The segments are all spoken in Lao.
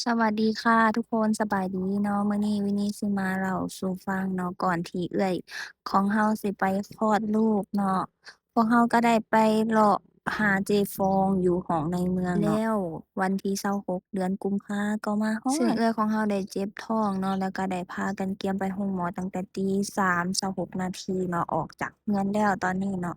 ສະຫວັດດີຄ່ະທຸກຄົນ ສະບາຍດີເນາະ. ມື້ນີ້ວິນີຊິມາເລົ່າສູ່ຟັງເນາະ ກ່ອນທີ່ເອື້ອຍຂອງເຮົາຊິໄປຄອດລູກເນາະ ພວກເຮົາກໍໄດ້ໄປເລາະຫາເຈຟອງຢູ່ຫ້ອງໃນເມືອງເນາະ. ແລ້ວວັນທີຊາວຫົກ ເດືອນກຸມພາກໍມາຮອດ ເຊິ່ງເອື້ອຍຂອງເຮົາໄດ້ເຈັບທ້ອງເນາະ ແລ້ວກໍໄດ້ພາກັນກຽມໄປໂຮງໝໍຕັ້ງແຕ່ຕີສາມຊາວຫົກນາທີເນາະ ອອກຈາກເຮືອນແລ້ວຕອນນີ້ເນາະ.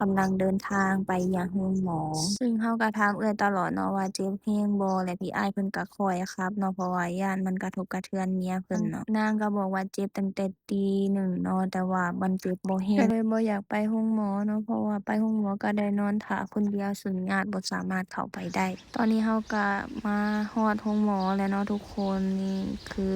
ກຳລັງເດີນທາງໄປຍັງໂຮງໝໍ ເຊິ່ງເຮົາກໍຖາມເອື້ອຍຕະຫຼອດເນາະວ່າເຈັບແຮງບໍ່ ແລະ ພີ່ອ້າຍເພິ່ນກໍຄ່ອຍຂັບເນາະ ເພາະວ່າຢ້ານມັນກະທົບກະເທືອນເມຍເພິ່ນເນາະ. ນາງກໍບອກວ່າເຈັບຕັ້ງແຕ່ຕີໜຶ່ງເນາະ ແຕ່ວ່າມັນເຈັບບໍ່ແຮງ ກໍເລີຍບໍ່ຢາກໄປໂຮງໝໍເນາະ ເພາະວ່າໄປໂຮງໝໍກໍໄດ້ນອນຖ້າຄົນດຽວ ເຊິ່ງຍາດບໍ່ສາມາດເຂົ້າໄປໄດ້. ຕອນນີ້ເຮົາກໍມາຮອດໂຮງໝໍແລ້ວເນາະທຸກຄົນ ນີ້ຄື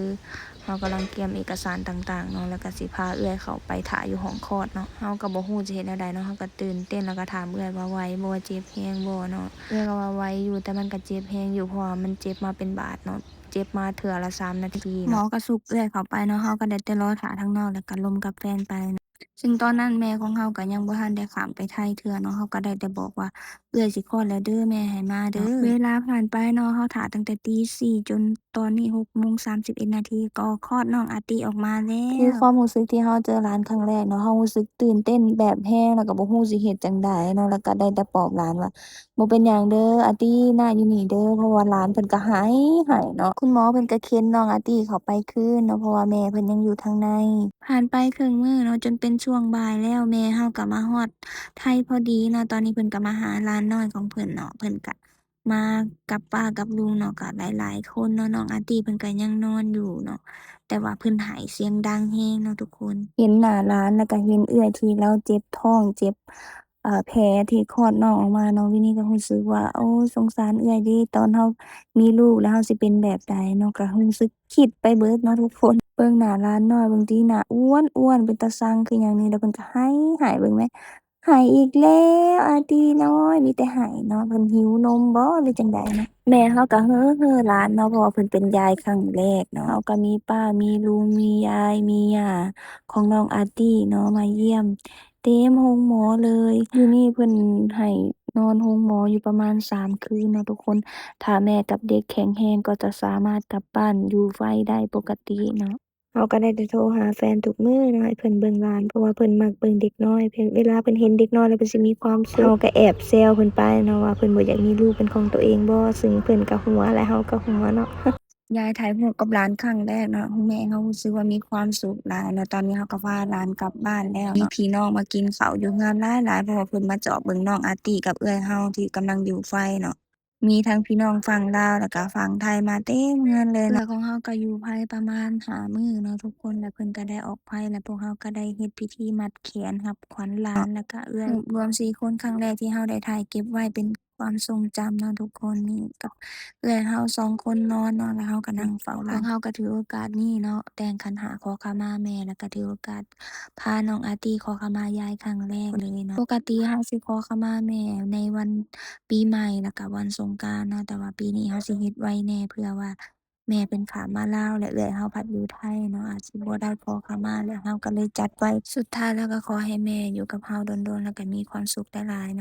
ເຮົາກຳລັງກຽມເອກະສານຕ່າງໆເນາະ ແລ້ວກໍຊິພາເອື້ອຍເຂົ້າໄປຖ້າຢູ່ຫ້ອງຄອດເນາະ. ເຮົາກໍບໍ່ຮູ້ຊິເຮັດແນວໃດເນາະ ເຮົາກໍຕື່ນເຕັ້ນ ແລ້ວກໍຖາມເອື້ອຍວ່າໄຫວບໍ່ ເຈັບແຮງບໍ່ເນາະ. ເອື້ອຍກໍວ່າໄຫວຢູ່ ແຕ່ມັນກໍເຈັບແຮງຢູ່ ເພາະວ່າມັນເຈັບມາເປັນບາດເນາະ ເຈັບມາເທື່ອລະສາມນາທີເນາະ. ໝໍກໍຊຸກເອື້ອຍເຂົ້າໄປເນາະ ເຮົາກໍໄດ້ແຕ່ລໍຖ້າທາງນອກ ແລ້ວກໍລົມກັບແຟນໄປເນາະ. ເຊິ່ງຕອນນັ້ນແມ່ຂອງເຮົາກໍຍັງບໍ່ທັນໄດ້ຂ້າມໄປໄທເທື່ອເນາະ ເຮົາກໍໄດ້ແຕ່ບອກວ່າ ເອື້ອຍຊິຄອດແລ້ວເດີ ແມ່ໃຫ້ມາເດີ. ເວລາຜ່ານໄປເນາະ ເຮົາຖ້າຕັ້ງແຕ່ຕີສີ່ຈົນຕອນນີ້ຫົກໂມງສາມສິບເອັດນາທີ ກໍຄອດນ້ອງອາຕິອອກມາແລ້ວ. ຄືຄວາມຮູ້ສຶກທີ່ເຮົາເຈີຫຼານຄັ້ງແລກເນາະ ເຮົາຮູ້ສຶກຕື່ນເຕັ້ນແບບແຮງ ແລ້ວກໍບໍ່ຮູ້ຊິເຮັດຈັ່ງໃດເນາະ ແລ້ວກໍໄດ້ແຕ່ປອບຫຼານວ່າ ບໍ່ເປັນຫຍັງເດີອາຕິ ນ້າຢູ່ນີ້ເດີ ເພາະວ່າຫຼານເພິ່ນກໍໄຫ້ ໄຫ້ເນາະ. ຄຸນໝໍເພິ່ນກໍເຂັນນ້ອງອາຕິເຂົ້າໄປຄືນເນາະ ເພາະວ່າແມ່ເພິ່ນຍັງຢູ່ທາງໃນ. ຜ່ານໄປເຄິ່ງມື້ເນາະ ຈົນເປັນຊ່ວງບ່າຍແລ້ວ ແມ່ເຮົາກໍມາຮອດໄທພໍດີເນາະ. ຕອນນີ້ເພິ່ນກໍມາຫາຫຼານນ້ອຍຂອງເພິ່ນເນາະ ເພິ່ນກໍມາກັບປ້າກັບລຸງເນາະ ກໍຫຼາຍໆຄົນເນາະ. ນ້ອງອາຕິເພິ່ນກໍຍັງນອນຢູ່ເນາະ ແຕ່ວ່າເພິ່ນໄຫ້ສຽງດັງແຮງເນາະທຸກຄົນ. ເຫັນໜ້າຫຼານ ແລ້ວກໍເຫັນເອື້ອຍທີ່ລາວເຈັບທ້ອງ ເຈັບ ເອີ ແຜທີ່ຄອດນ້ອງອອກມາເນາະ ວິນີກໍຮູ້ສຶກວ່າ ໂອ້ ສົງສານເອື້ອຍເດ ຕອນເຮົາມີລູກແລ້ວເຮົາຊິເປັນແບບໃດເນາະ ກໍຮູ້ສຶກຄິດໄປເບິດເນາະທຸກຄົນ. ເບິ່ງໜ້າຫຼານນ້ອຍ ເບິ່ງຕິ ໜ້າອ້ວນໆ ເປັນຕາຊັງຄືຫຍັງນີ້ ແລ້ວເພິ່ນກໍໄຫ້ ໄຫ້ ເບິ່ງແມ ໄຫ້ອີກແລ້ວ ອາຕິນ້ອຍ ມີແຕ່ໄຫ້ເນາະ ເພິ່ນຫິວນົມບໍ ຫຼືຈັ່ງໃດເນາະ. ແມ່ເຮົາກໍເຮີ້ໆຫຼານເນາະ ເພາະວ່າເພິ່ນເປັນຍາຍຄັ້ງແລກເນາະ. ເຮົາກໍມີປ້າ ມີລຸງ ມີຍາຍ ມີຍ່າຂອງນ້ອງອາຕິເນາະ ມາຢ້ຽມ ເຕັມໂຮງໝໍເລີຍ. ຢູ່ນີ້ເພິ່ນໃຫ້ນອນໂຮງໝໍຢູ່ປະມານສາມຄືນເນາະທຸກຄົນ. ຖ້າແມ່ກັບເດັກແຂງແຮງກໍຈະສາມາດກັບບ້ານຢູ່ໄວໄດ້ປົກກະຕິເນາະ. ເຮົາກໍໄດ້ແຕ່ໂທຫາແຟນທຸກມື້ເນາະ ໃຫ້ເພິ່ນເບິ່ງຫຼານ ເພາະວ່າເພິ່ນມັກເບິ່ງເດັກນ້ອຍ. ເພິ່ນ ເວລາເພິ່ນເຫັນເດັກນ້ອຍແລ້ວເພິ່ນຊິມີຄວາມສຸກ. ເຮົາກໍແອບແຊວເພິ່ນໄປເນາະວ່າ ເພິ່ນບໍ່ຢາກມີລູກເປັນຂອງຕົວເອງບໍ ເຊິ່ງເພິ່ນກໍຫົວ ແລະ ເຮົາກໍຫົວເນາະ. ຍາຍຖ່າຍຮູບກັບຫຼານຄັ້ງແລກເນາະ ແມ່ເຮົາຮູ້ສຶກວ່າມີຄວາມສຸກຫຼາຍເນາະ. ຕອນນີ້ເຮົາກໍພາຫຼານກັບບ້ານແລ້ວເນາະ. ມີພີ່ນ້ອງມາກິນເຂົ້າຢູ່ເຮືອນຫຼາຍໆ ເພາະວ່າເພິ່ນມາຈອບເບິ່ງນ້ອງອາຕິກັບເອື້ອຍເຮົາທີ່ກຳລັງຢູ່ໄຟເນາະ. ມີທັງພີ່ນ້ອງຝັ່ງລາວ ແລ້ວກະຝັ່ງໄທມາເຕັມເຮືອນເລີຍເນາະ. ເອື້ອຍຂອງເຮົາກໍຢູ່ໄພປະມານຫ້າມື້ເນາະທຸກຄົນ ແລ້ວເພິ່ນກໍໄດ້ອອກໄພ ແລ້ວພວກເຮົາກໍໄດ້ເຮັດພິທີມັດແຂນຮັບຂວັນຫຼານ ແລ້ວກະເອື້ອຍ ລວມສີ່ຄົນ. ຄັ້ງແລກທີ່ເຮົາໄດ້ຖ່າຍເກັບໄວ້ເປັນ ຄວາມຊົງຈຳເນາະທຸກຄົນ ນີ້ກັບເອື້ອຍເຮົາສອງຄົນນອນເນາະ ແລ້ວເຮົາກໍນັ່ງເຝົ້າຫຼານ. ພວກເຮົາກໍຖືໂອກາດນີ້ເນາະ ແຕ່ງຂັນຫ້າຂໍຂະມາແມ່ ແລ້ວກໍຖືໂອກາດພານ້ອງອາຕິຂໍຂະມາຍາຍຄັ້ງແລກເລີຍເນາະ. ປົກກະຕິເຮົາຊິຂໍຂະມາແມ່ໃນວັນປີໃໝ່ ແລ້ວກໍວັນສົງການເນາະ ແຕ່ວ່າປີນີ້ເຮົາຊິເຮັດໄວແດ່ ເພື່ອວ່າ ແມ່ເພິ່ນຂ້າມມາລາວ ແລະ ເອື້ອຍເຮົາພັດຢູ່ໄທເນາະ ອາດຊິບໍ່ໄດ້ຂໍຂະມາ ແລະ ເຮົາກໍເລີຍຈັດໄວ້. ສຸດທ້າຍແລ້ວກໍຂໍໃຫ້ແມ່ຢູ່ກັບເຮົາດົນໆ ແລ້ວກໍມີຄວາມສຸກຫຼາຍໆເນາະ.